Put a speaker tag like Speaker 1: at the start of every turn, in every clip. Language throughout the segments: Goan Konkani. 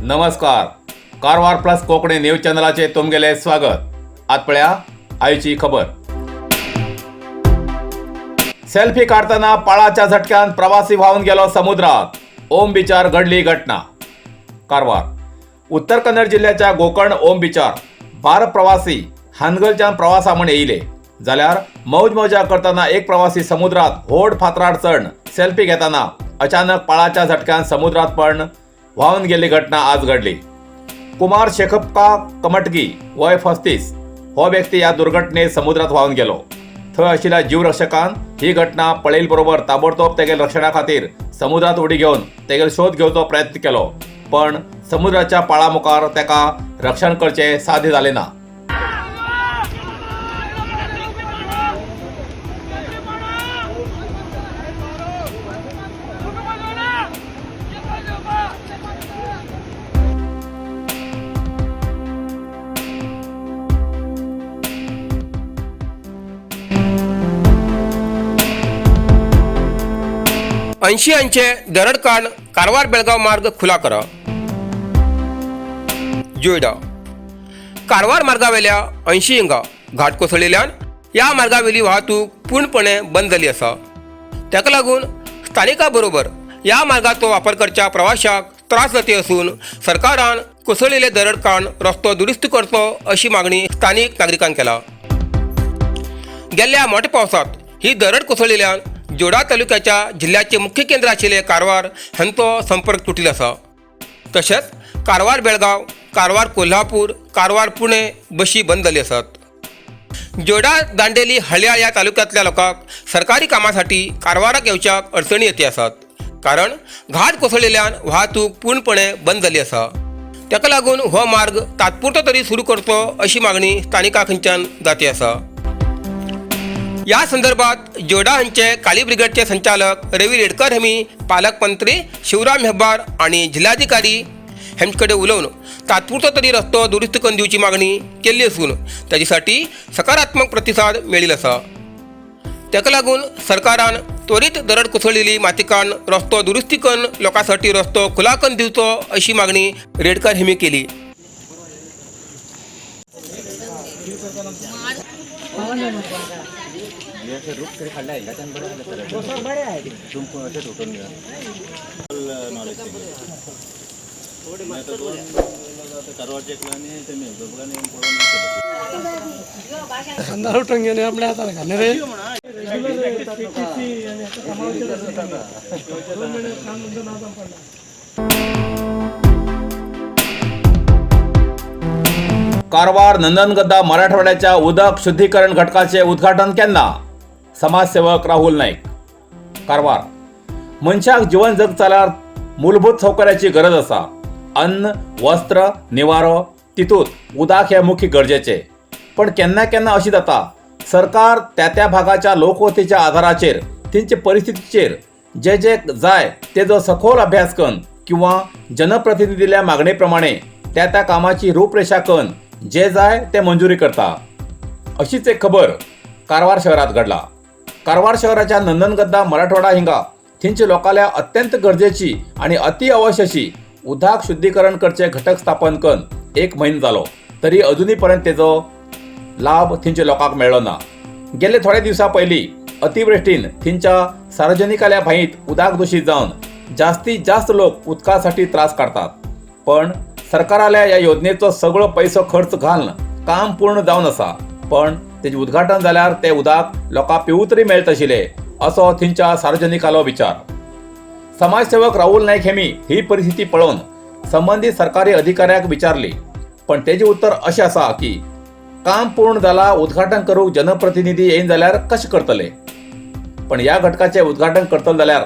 Speaker 1: नमस्कार, कारवार प्लस कोंकणी न्यूज चॅनलाचे तुमगेले स्वागत. आत पळया आयची खबर. सेल्फी काढताना पाळाच्या झटक्यान प्रवासी व्हावून गेलो समुद्रात. ओम बिचार घडली घटना. कारवार, उत्तर कन्नड जिल्ह्याच्या गोकर्ण ओम बिचार 12 प्रवासी हानगलच्यान प्रवासा म्हण येयले जाल्यार मौज मजा करताना एक प्रवासी समुद्रात होड फातरार चढ सेल्फी घेताना अचानक पाळाच्या झटक्यान समुद्रात पण व्हावून गेल्ली घटना आज घडली. कुमार शेखप्पा कमटगी, वय 35, हो व्यक्ती या दुर्घटनेत समुद्रात व्हावून गेलो. थंय आशिल्ल्या जीवरक्षकान ही घटना पळयले बरोबर ताबडतोब तेगेल रक्षणा खातीर समुद्रात उडी घेवन तेगेल शोध घेवचो प्रयत्न केलो, पण समुद्राच्या पाळा मुखार तेका रक्षण करचें साध्य जालें ना.
Speaker 2: 80 अंचे दरडकान कारवार बेळगाव मार्ग खुला करा. जोयडा कारवार मार्गावेल्या 80 हिंगा घाट कोसळिल्ल्यान ह्या मार्गावेली वाहतूक पूर्णपणे बंद जाली आसा. ताका लागून स्थानिकां बरोबर ह्या मार्गाचो वापर करच्या प्रवाशाक त्रास जाते असून सरकारान कोसळिल्ले दरडकान रस्तो दुरुस्त करचो अशी मागणी स्थानीक नागरिकान केला. गेल्ल्या मोठ्या पावसात ही दरड कोसळिल्ल्यान जोडा तालुक्याच्या जिल्ह्याचे मुख्य केंद्र आशिल्ले कारवार हांचो संपर्क तुटिल्लो आसा. तशेंच कारवार बेळगांव, कारवार कोल्हापूर, कारवार पुणे बशी बंद जाल्ली आसात. जोडा, दांडेली, हळयाळ ह्या तालुक्यांतल्या लोकांक सरकारी कामासाठी कारवाराक येवच्याक अडचणी येते आसात, कारण घाट कोसळिल्ल्यान वाहतूक पूर्णपणे बंद जाल्ली आसा. ताका लागून हो मार्ग तात्पुरतो तरी सुरू करचो अशी मागणी स्थानिकां खंयच्यान जाती आसा. या संदर्भात जोडा हांचे काली ब्रिगेडचे संचालक रवी रेडकर हेमी पालकमंत्री शिवराम हेब्बार आणि जिल्हाधिकारी हेंचे कडेन उलोवन तात्पुरतो तरी रस्तो दुरुस्त करून दिवची मागणी केल्ली असून ताजेसाठी सकारात्मक प्रतिसाद मेळिल्लो आसा. ताका लागून सरकारान त्वरीत दरड कोसळिल्ली माती काडून रस्तो दुरुस्ती करून लोकांसाठी रस्तो खुला करून दिवचो अशी मागणी रेडकर हेमी केली.
Speaker 1: कारवार नंदनगद्दा मराठवाड्याच्या उदक शुद्धीकरण घटकाचे उद्घाटन केन्ना? समाजसेवक राहुल नाईक. कारवार, मनशाक जीवन जग जाल्यार मूलभूत सौकर्याची गरज आसा. अन्न, वस्त्र, निवारो, तितूंत उदक हें मुख्य गरजेचें. पण केन्ना केन्ना अशें जाता, सरकार त्या त्या भागाच्या लोकवस्तीच्या आधाराचेर तेंचे परिस्थितीचेर जे जे जाय तेजो सखोल अभ्यास करून किंवा जनप्रतिनिधील्या मागणे प्रमाणे त्या त्या कामाची रूपरेषा करून जे जाय ते मंजुरी करता. अशीच एक खबर कारवार शहरात घडला. कारवार शहराच्या नंदनगद्दा मराठवाडा हिंगा थंयच्या लोकांल्या अत्यंत गरजेची आणि अति अवश्य अशी उदक शुद्धीकरण करचे घटक स्थापन करून एक म्हयनो जालो तरी अजुनूय पर्यंत तेजो लाभ थंयच्या लोकांक मेळ्ळो ना. गेले थोडे दिवसां पयलीं अतिवृष्टीन थंयच्या सार्वजनिकाल्या भाईत उदक दूषित जावन जास्तीत जास्त लोक उदकासाठी त्रास काडतात. पण सरकाराल्या ह्या योजनेचो सगळो पैसो खर्च घालून काम पूर्ण जावन आसा, पण तेजें उद्घाटन जाल्यार ते उदक लोकांक पिवूं तरी मेळत आशिल्लें असो थंयच्या सार्वजनिकालो विचार. समाजसेवक राहुल नाईक हेमी ही परिस्थिती पळोवन संबंदीत सरकारी अधिकाऱ्याक विचारली, पण तेजें उत्तर अशें आसा की काम पूर्ण जाला, उद्घाटन करूंक जनप्रतिनिधी येयन जाल्यार कशें करतले? पण ह्या घटकाचें उद्घाटन करतले जाल्यार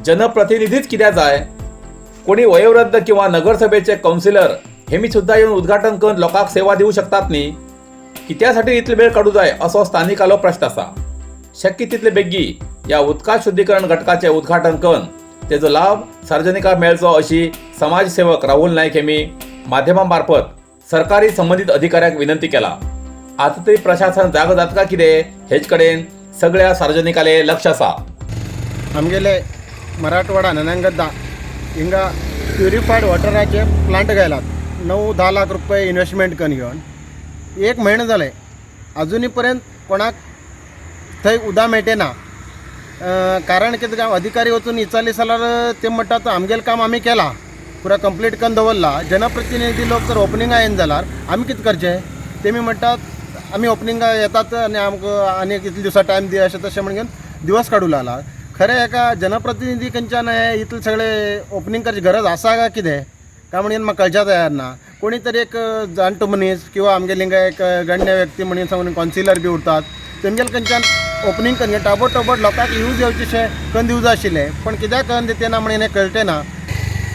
Speaker 1: जनप्रतिनिधीच कित्याक जाय? कोणी वयोवृद्ध किंवा नगरसभेचे कावन्सिलर हेमी सुद्दां येवन उद्घाटन करून लोकांक सेवा दिवं शकतात न्ही? कित्यासाठी इतले वेळ काडूं जाय असो स्थानिकालो प्रश्न आसा. शक्य तितले बेगी ह्या उदका शुद्धीकरण घटकाचें उद्घाटन करून तेजो लाभ सार्वजनिकांक मेळचो अशी समाजसेवक राहुल नाईक हेमी माध्यमां मार्फत सरकारी संबंदीत अधिकाऱ्यांक विनंती केला. आतां तरी प्रशासन जागो जाता कितें हेच कडेन सगळ्या सार्वजनिकाले लक्ष आसा.
Speaker 3: आमगेले मराठवाडा ननंगद्दा हिंगा प्युरिफायड वॉटराचे प्लांट घायलात 9-10 लाख रुपये इन्वेस्टमेंट करून घेवन एक म्हयनो जाले अजुनूय पर्यंत कोणाक थंय उदक मेळटे ना. कारण कितें काय अधिकारी वचून विचारले जाल्यार ते म्हणटात आमगेलें काम आमी केलां, पुरा कंप्लीट करून दवरला. जनप्रतिनिधी लोक जर ओपनिंगा येना जाल्यार आमी कितें करचें? तेमी म्हणटात आमी ओपनिंगा येतात आनी आमकां आनी कितले दिवसा टायम दी अशें तशें म्हणून दिवस काडूं लागला. खरें एका जनप्रतिनिधी खंयच्यान हें इतलें सगळें ओपनींग करची गरज आसा काय कितें काय म्हणून म्हाका कळच्या तयार ना. कोणी तरी एक जाणटो मनीस किंवा आमगेले हिंगा एक गण्य व्यक्ती म्हणून सांगून कॉन्सिलर बी उरतात तेमगेले खंयच्यान ओपनींग करून ताबडतोब लोकांक यूज येवचें करून दिवं जाय आशिल्लें, पण कित्याक करून दिते ना म्हणून हें कळटें ना.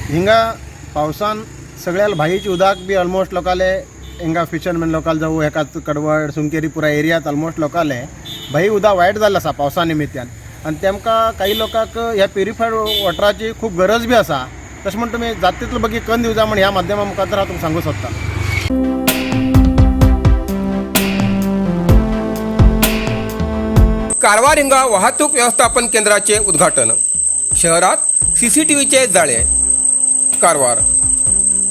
Speaker 3: हिंगा पावसान सगळ्या भाईचे उदक बी ऑलमोस्ट लोकांले हिंगा फिशरमॅन लोकाल जावं हेका कडवड सुंकेरी पुरा एरियात ऑलमोस्ट लोकांले भाई उदक वायट जाल्लें आसा पावसा निमित्यान आनी तेमकां काही लोकांक ह्या प्युरिफायड वॉटराची खूब गरज बी आसा. तशें म्हण तुमी जाता तितलो बेगीन करून दिवं जाय म्हण ह्या माध्यमा मुखार हांव तुमकां सांगूंक सोदतां.
Speaker 2: कारवार हिंगा वाहतूक व्यवस्थापन केंद्राचे उद्घाटन, शहरात सीसीटीव्हीचे जाळे. कारवार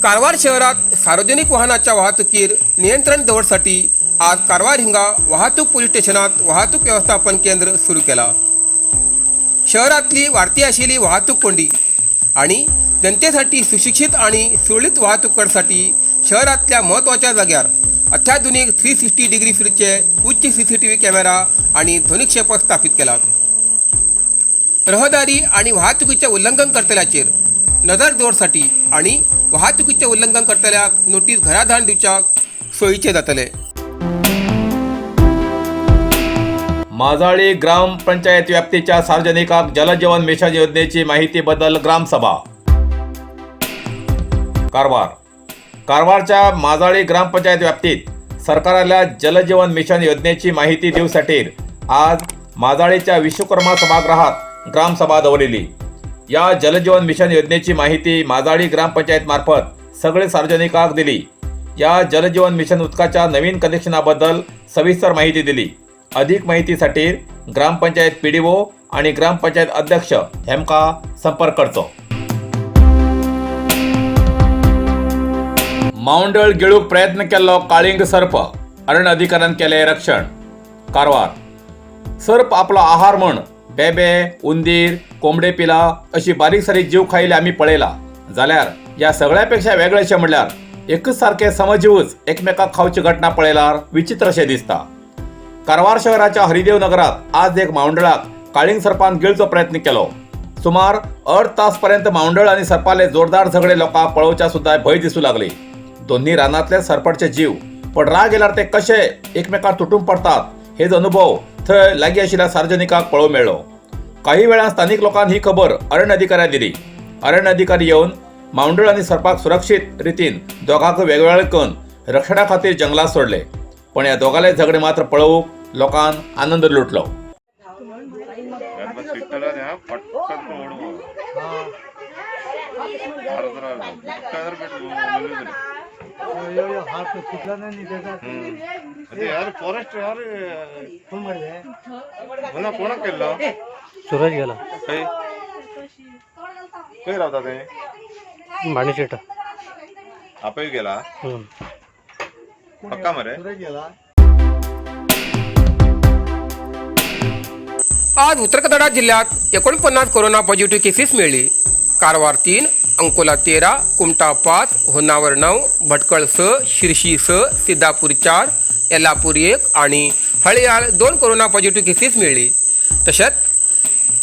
Speaker 2: कारवार शहरात सार्वजनिक वाहनाच्या वाहतुकीर नियंत्रण दवरसाठी आज कारवार हिंगा वाहतूक पोलीस स्टेशनात वाहतूक व्यवस्थापन केंद्र सुरू केला. शहरातली वाढती आशिल्ली वाहतूक कोंडी आणि जनतेसाठी सुशिक्षित आणि सुरळीत वाहतूक करसाठी शहरातल्या म्हत्वाच्या जाग्यार अत्याधुनिक 360 डिग्री फिरचे उच्च सीसीटीव्ही कॅमेरा आणि ध्वनिक्षेपक स्थापित केलात. रहदारी आणि वाहतुकीचे उल्लंघन करतल्याचेर नजर दवरसाठी आणि वाहतुकीचे उल्लंघन करतल्याक नोटीस घरा धाडून दिवच्याक सोयीचे जातले.
Speaker 1: माजाळी ग्रामपंचायत व्याप्तीच्या सार्वजनिकांक जलजीवन मिशन योजनेची माहितीबद्दल ग्रामसभा. कारवार कारवारच्या माजाळी ग्रामपंचायत व्याप्तीत सरकाराल्या जलजीवन मिशन योजनेची माहिती दिवसाठी आज माजाळीच्या विश्वकर्मा सभागृहात ग्रामसभा दवरलेली. या जलजीवन मिशन योजनेची माहिती माजाळी ग्रामपंचायत मार्फत सगळे सार्वजनिकांक दिली. या जलजीवन मिशन उदकाच्या नवीन कनेक्शनाबद्दल सविस्तर माहिती दिली. अधिक माहितीसाठी ग्रामपंचायत पीडीओ आणि ग्रामपंचायत अध्यक्ष हेमका संपर्क करचो. मावंडळ गिळूक प्रयत्न केल्लो काळिंग सर्प अरण्य अधिकाऱ्यान केले रक्षण. कारवार सर्प आपलो आहार म्हण बेबे, उंदीर, कोंबडे पिला अशी बारीक सारीक जीव खायले आमी पळयला. जाल्यार ह्या सगळ्या पेक्षा वेगळेशें म्हणल्यार एकच सारके समजीवच एकमेकाक खावची घटना पळयल्यार विचित्र अशें दिसता. कारवार शहराच्या हरिदेव नगरात आज एक मावंडळाक काळिंग सर्पान गिळचो प्रयत्न केलो. सुमार अर्द तास पर्यंत मावंडळ आनी सर्पाले जोरदार झगडे लोकांक पळोवच्या सुद्दां भंय दिसूं लागली. दोन्ही रानांतले सरपटचे जीव पण राग येल्यार ते कशे एकमेकांक तुटून पडतात हेच अनुभव थंय लागीं आशिल्ल्या सार्वजनिकांक पळोवंक मेळ्ळो. काही वेळान स्थानिक लोकांनी ही खबर अरण्य अधिकाऱ्यांक दिली. अरण्य अधिकारी येवन मावंडळ आनी सर्पाक सुरक्षीत रितीन दोगांक वेगवेगळे करून रक्षणा खातीर जंगलात सोडले. पण ह्या दोगांले झगडे मात्र पळोवंक लोकांक आनंद लुटलो.
Speaker 4: फॉरेस्ट यार मला कोणाक केल्लो
Speaker 5: सुरज गेला
Speaker 4: खंय खंय रावता ते
Speaker 5: माणिशेटा.
Speaker 4: आपय गेला पक्का मरे.
Speaker 2: आज उत्तर कन्नडा जिल्ह्यात 49 कोरोना पॉझिटिव्ह केसेस मिळली. कारवार 3, अंकोला 13, कुमटा 5, होन्नावर 9, भटकळ 6, शिरशी 6, सिद्धापूर 4, येल्लापूर 1 आणि हळयाळ 2 कोरोना पॉझिटिव्ह केसेस मिळली. तशेंच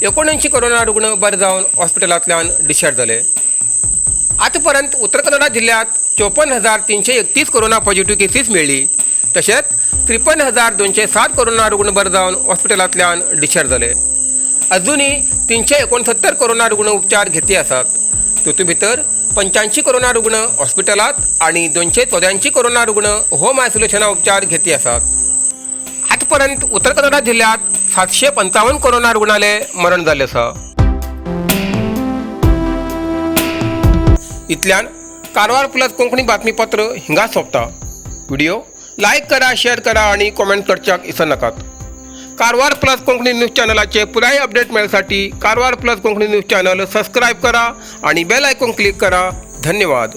Speaker 2: 79 कोरोना रुग्ण बरे जावन हॉस्पिटलांतल्यान डिस्चार्ज जाले. आतापर्यंत उत्तर कन्नडा जिल्ह्यात 54,331 कोरोना पॉझिटिव्ह केसेस मिळली. तशेंच 53,207 कोरोना रुग्ण बरे जावन हॉस्पिटलांतल्यान डिस्चार्ज जाले. अजूनही 369 कोरोना रुग्ण उपचार घेती आसात. तातूंत भितर 85 कोरोना रुग्ण हॉस्पिटलांत आनी 284 कोरोना रुग्ण होम आयसोलेशना उपचार घेती आसात. आतापर्यंत उत्तर कन्नडा जिल्ह्यात 755 कोरोना रुग्णाले मरण जाल्लें आसा. इतल्यान कारवार प्लस कोंकणी बातमीपत्र हिंगा सोंपता. व्हिडिओ लायक करा, शेअर करा आणि कॉमेंट करच्याक इसर नाकात. कारवार प्लस कोंकणी न्यूज चॅनलाचे पुराय update मेळसाठी Karwar plus Konkani news channel subscribe करा आणि बेल आयकॉन क्लिक करा. धन्यवाद.